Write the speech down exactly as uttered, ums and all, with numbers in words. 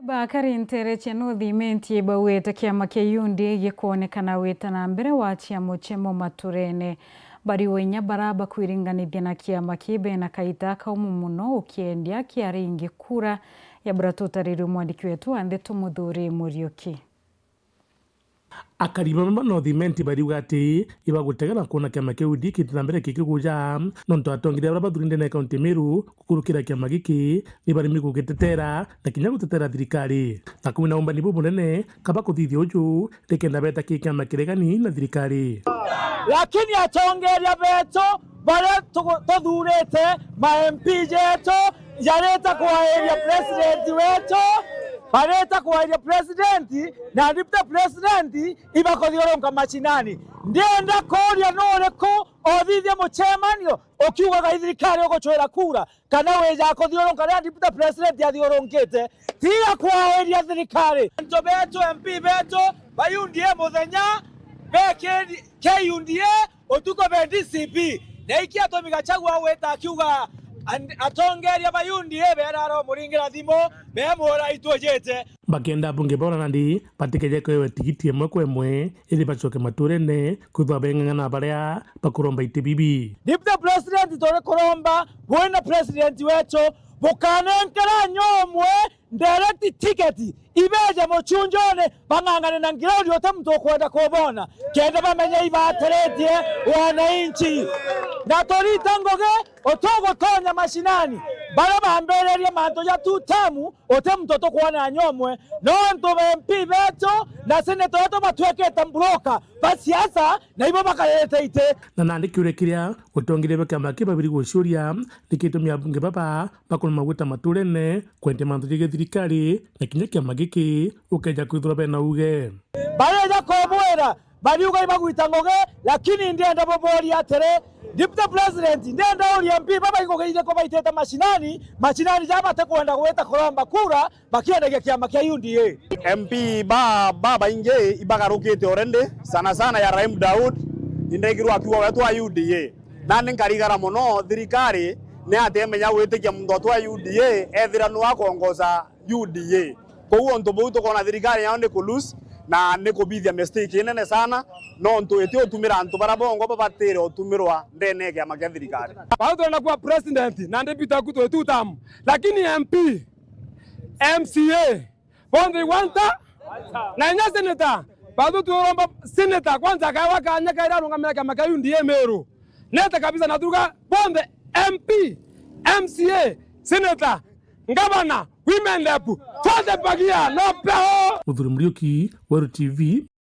Bakari nteere cia North Imenti bauite kiama kia U D A gikwonekana gwita na mbere wa cia muchemo maturene. Bari wa inya bara bakwiringanithia na kiama kii bena kaita kaumu muno ukiendia kiari ingi kura ya bura tutaririe mwandiki wetu wa ndeto Muthuri Muriuki. Akari bamwe ba North Imenti bariuga ati ibagutegera kwona kiama kia U D A giti na mbere kikiguja, nontu atongeria baria bathuri ndene ya kaunti ya Meru gukurukira kiama giki ni baremi gugitetera na kinya gutetera thirikari. Na kwina umbani bubunene kaba kuthithia uju, nikenda beta ki kiama kiregani na thirikari. Lakini atongeria betu baria tugu-, tuthurite, ma M P jetu, jarita kwairia president wetu, barita kwairia president na deputy president ibakuthiurunka mashinani. Ndienda kuuria nuriku uthithia mucemanio ukiugaga i thirikari ugucwira kura, kana wija kuthiurunka riria deputy president athiurunkite? Tiga kwairia thirikari. Antu betu, M P betu ba U D A muthenya bekiri K U D A, utuku be D C P. Na iki atumi Gachagua agwita akiuga, and-, atongeria ba U D A berara umuringira thimu, bemwira itujite. Bakenda abunge ba Nandi batikeje kwewe tigiti imwe kwa imwe, indi bacoke maturene kwithwa beng'ang'ana baria bakuromba iti bibi. Deputy President, turi kuromba bwina president wetu, bukanenkera nyomwe direct ticket, ibeje muchunjone, bang'ang'ane na ground, uti muntu ukwenda kubona, kenda bamenye ibatiritie wananchi. Na turita ngugi, utugutonya mashinani, baria bambiririe mantu ja two term, uti muntu tukwona nyomwe, nontu ba M P betu na senator wetu batwikite broker ba siasa, na ibo bakarete iti. Na nandi kiuria kiria utongeria bwa kiama ki babiri guciuria, ni gitumi abunge baba bakuruma gwita maturene kwendia mantu ja githirikari, na kinya kiama giki ukeja kwithirwa bena uge. Bareja kubwira, bariuga ibagwita ngugi, lakini ndienda buburia atiri, Deputy President, ndienda uria M P baba igugi iriku baitite mashinani, mashinani ja batikwenda gwita kuromba kura, bakiendagia kiama kia U D A. M P ba, babaingi ibagarukite already, sana sana ya Rahim Daud, indaigirwa akiuga we twa U D A. Nani nkarigara mono, thirikari ni atemenya gwitikia muntu atwa U D A, ethira nwe akongoza U D A. Koguo untu buu tukona thirikari yao ni ku lose na ni kubithia mistake inene sana, nontu iti utumira antu baria bongo babatire utumirwa ndene ya kiama kia thirikari. Bau turenda kuwa president na deputy aku twi two term, lakini M P, M C A, bonthe igwanta, na inya senator, bathu turomba senator kwanza akaewa kanya karia arungamira kiama kia U D A Meru. Nete kabisa na turuga bonthe M P, M C A, senator, ngavana, women rep, bonthe bagia no peo. Muthuri Muriuki, Weru T V.